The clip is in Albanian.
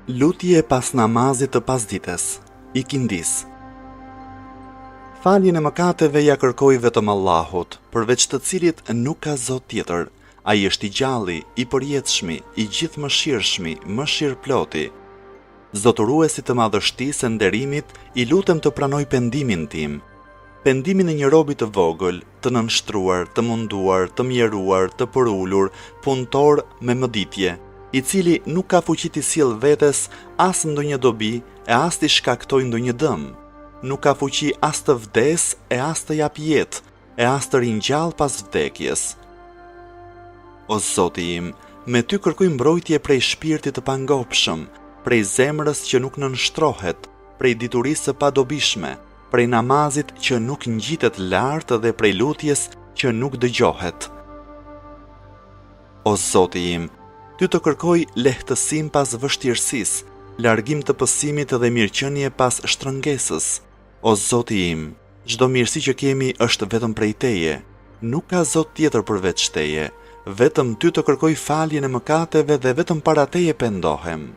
Lutje pas namazit të pasdites, ikindisë. Faljen e mëkateve ia kërkoj vetëm Allahut, përveç të cilit nuk ka Zot tjetër. Ai është i gjalli, i përjetshmi, i gjithëmëshirshmi, mëshirëploti. Zotëruesit të madhështisë e nderimit i lutem të pranojë pendimin tim. Pendimin e një robi të vogël, të nënshtruar, të munduar, të mjeruar, të përulur, punëtor me mëditje, i cili nuk ka fuqi t'i sjellë vetes as ndonjë dobi e as t'i shkaktojë ndonjë dëm. Nuk ka fuqi as të vdesë e as të japë jetë, e as të ringjallë pas vdekjes. O Zoti im, me ty kërkoj mbrojtje prej shpirtit të pangopshëm, prej zemrës që nuk nënshtrohet, prej diturisë së padobishme, prej namazit që nuk ngjitet lart dhe prej lutjes që nuk dëgjohet. O Zoti im, ty të kërkoj lehtësim pas vështirësisë, largim të pësimit dhe mirëqenie pas shtrëngesës. O Zoti im, çdo mirësi që kemi është vetëm prej Teje. Nuk ka Zot tjetër përveç Teje. Vetëm Ty të kërkoj faljen e mëkateve dhe vetëm para Teje pendohem.